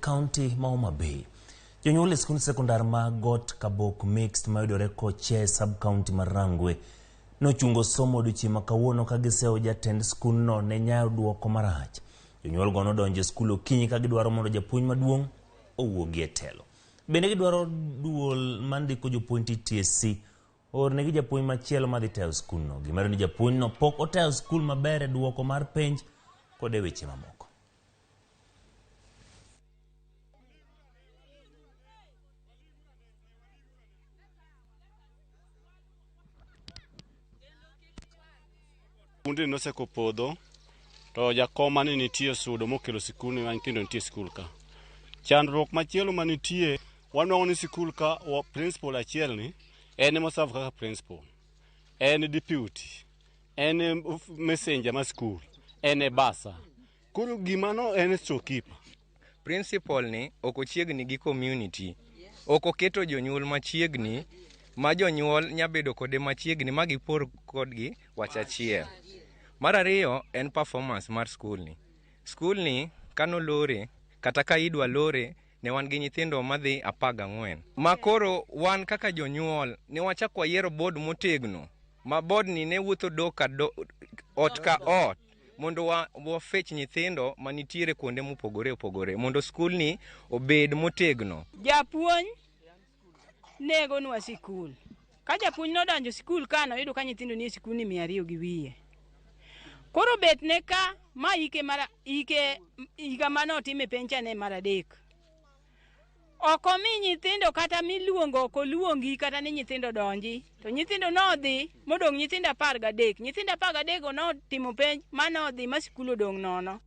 kaunti ma Homa Bay. Jonyuol e skund sekondar ma Got Kabok Mixed mayudore Koche e sub kaunti ma Rangwe nochungo somo odiochieng' ma kawuono ka gisewo jatend skundno ne nyayo duoko marach. Jonyuolgo nodonjo e skul okinyi ka gidwaro mondo japuonj maduong' owuogi e telo. Bende gidwaro duol mandiko jopuonj TSC oornegi japuonj machielo madhi tayo skundno. Gimedo ni japuonjno pok otayo skul maber e duoko mar penj kod e weche mamoko. Skundni noseko podho to jakom mane nitie osudo mokelo sikundni ma nyithindo nitie e sikul ka. Chandruok machielo manitie wanwang'o ni sikul ka principal achiel ni en ema oserve kaka principal, en deputy, en e messenger mar sikul, en e bursar. Koro gima no en storekeeper. Principal ni ok ochiegni gi community. Ok oketo jonyuol machiegni ma jonyuol nya bedo kode machiegni ma gipor kodgi wach achiel. Mar ariyo en performance mar skul ni. Skul ni kanolore kata ka idwa lore ne wan gi nyithindo madhi 14. Ma koro wan kaka jonyuol ne wachako wayiero board motegno ma board ni ne wuotho do ka do, ot ka ot mondo wafech nyithindo manitiere kuonde mopogore opogore mondo skul ni obed motegno. Japuonj negonwa sikul. Ka japuonj nodonjo sikul ka noyudo ka nyithindo nie sikul ni 200 gi wiye. Koro bet ne ka ma ike mara ike higa mane otime penj cha ne mar adek. Ok omi nyithindo kata miluongo ok oluongi kata ni nyithindo donji. To nyithindo nodhi modong' nyithindo 13. Nyithindo 13 go notimo penj ma nodhi ma sikul odong' nono.